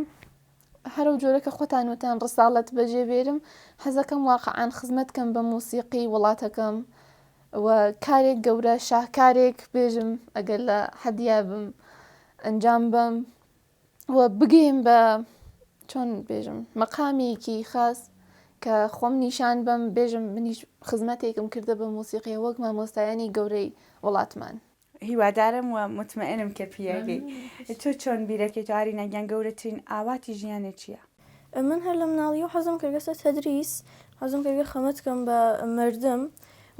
هەرەو جۆرە کە خۆتان وتان ڕساڵەت بەجێ بێرم حەزەکەم واقعان خزمەت کەم بە موسیقی وڵاتەکەم و کارێک گەورە شاهکارێک بێژم ئەگەر لە حەدیا بم ئەنجام بەم و بگەیم بە چۆن بێژم مەقامێکی خاس کە خۆم نیشان بەم بێژم منیش خزمەتێکم کردە بە موسیقی وەک مامۆستایانی گەورەی وڵاتمان. هیوادارم و موتمەئنم کە پیەگەی. تۆ چۆن بیرەکەیتۆ ئارینا گیان گەورەترین ئاواتی ژیانت چیە؟ من هەر لە مناڵیەو حەزم کردگەسە تەدریس، حەزم کردگە خەمەت کەم بە مەردم،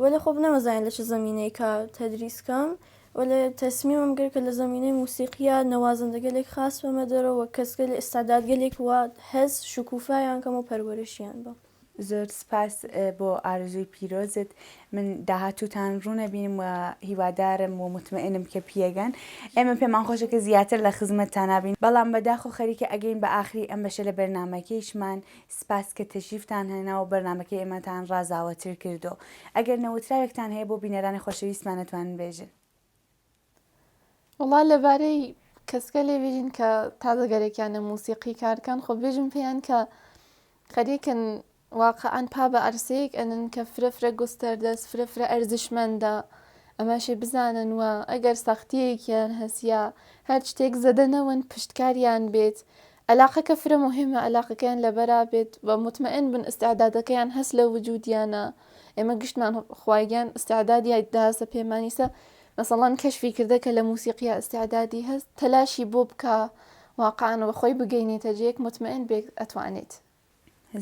وەلێ خۆ نەمەزانی لە چ زەمینەیکا تەدریس کەم، وەلێ تەسمیمم گرت کە لە زەمینەی موسیقیا نەوازندەگەلێک خاس بەمە دەرەو و کەسگەلێ ئستعدادگەلێک وا هەس شکوفایان کەم و پەروەرشیان بەم. زۆر سپاس بۆ ئارەزووی پیرۆزت من داهاتووتان ڕوونەبینم و هیوادارم و موتمەئینم کە پیەگەن ئێمە پێمان خۆشە کە زیاتر لە خزمەتتانا بین بەڵام بەداخۆ خەریکە ئەگەین بە ئاخری ئەم بەشە لە بەرنامەکەیشمان سپاس کە تەشریفتان هێنا و بەرنامەکەی ئێمەتان ڕازاوەتر کردۆ ئەگەر نەوتراوێکتان هەیە بۆ بینەرانی خۆشەویستمان ئەتوانن بێژن. وەڵا لەبارەی کەسکە لێ بێژین کە تازە گەرەکیانە موسیقی کارکەن خۆ بێژم پێیان کە خەریکن واقعا پا بە عەرسەیەک ئەنن کە فرە فرە گوستەردەس فرە فرە ئەرزشمەندە ئەمەشێ بزانن و ئەگەر سەختیەکیان هەس یا هەر شتێک زەدە نەون پشتکاریان بێت ئەلاقەکە فرە موهیمە ئەلاقەکەیان لەبەرا بێت و موتمەئن بن ئیستعدادەکەیان هەس لە وجودیانە ئێمە گشتمان خوای گیان ئیستعدادی داسە پێمان ئیسە مەسەڵەن کەشفی کردە کە لە موسیقیا ئیستعدادی هەست تەلاشی بۆ بکا واقعا و خۆی بگەینێتە جێیەک موتمەئن بێت ئەتوانێت.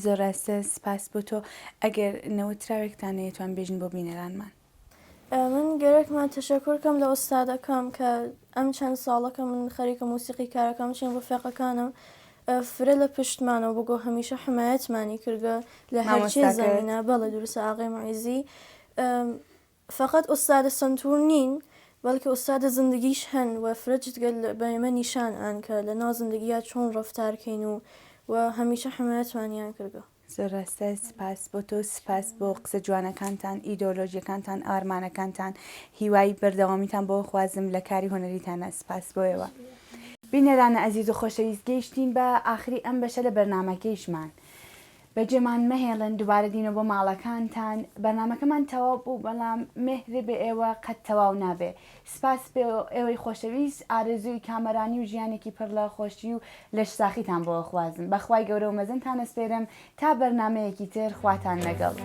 زۆر ڕاستە سپاس بۆ تۆ ئەگەر نەوتراوێکتان هەیە توان بێژن بۆ بینەرانمان. من گەرەکمە تەشەکور کەم لە ئوستادەکەم کە ئەم چەند ساڵە کە من خەریکە موسیقی کارەکەم چین ڕفێقەکانم فرە لە پشتمانەوە بگۆ هەمیشە حمایەتمانی کردگە لە هەرچێ مامۆستاکەت؟ زەمینە بەڵێ دروستە ئاغای معیزی فەقەت ئوستادە سەنتور نین بەڵکە ئوستادە زندگیش هەن و فرە جدگەل بە ئێمە نیشان ئان کە لە ناو زندگیا چۆن ڕەفتار کەین و و هەمیشە حمایەتمانیان کردگە. زۆر ڕاستە سپاس بۆ تۆ سپاس بۆ قسە جوانەکانتان ئیدۆلۆژیەکانتان ئارمانەکانتان هیوای بەردەوامیتان بۆ خوازم لە کاری هونەریتانا سپاس بۆ ئێوە. بینەرانە ئەزیز و خۆشەویست گەیشتین بە ئاخری ئەم بەشە لە بەرنامەکەیشمان بەجێمان مەهێڵن دوبارە دینەوە بۆ ماڵەکانتان بەرنامەکەمان تەواو بوو بەڵام مێهر بێ ئێوە قەت تەواو نابێ سپاس بۆ ئێوەی خۆشەویست ئارەزووی کامەرانی و ژیانێکی پڕ لە خۆشی و لەشساخیتان بۆ ئەخوازم بە خوای گەورە و مەزنتان ئەسپێرم تا بەرنامەیەکی تر خواتان لەگەڵ.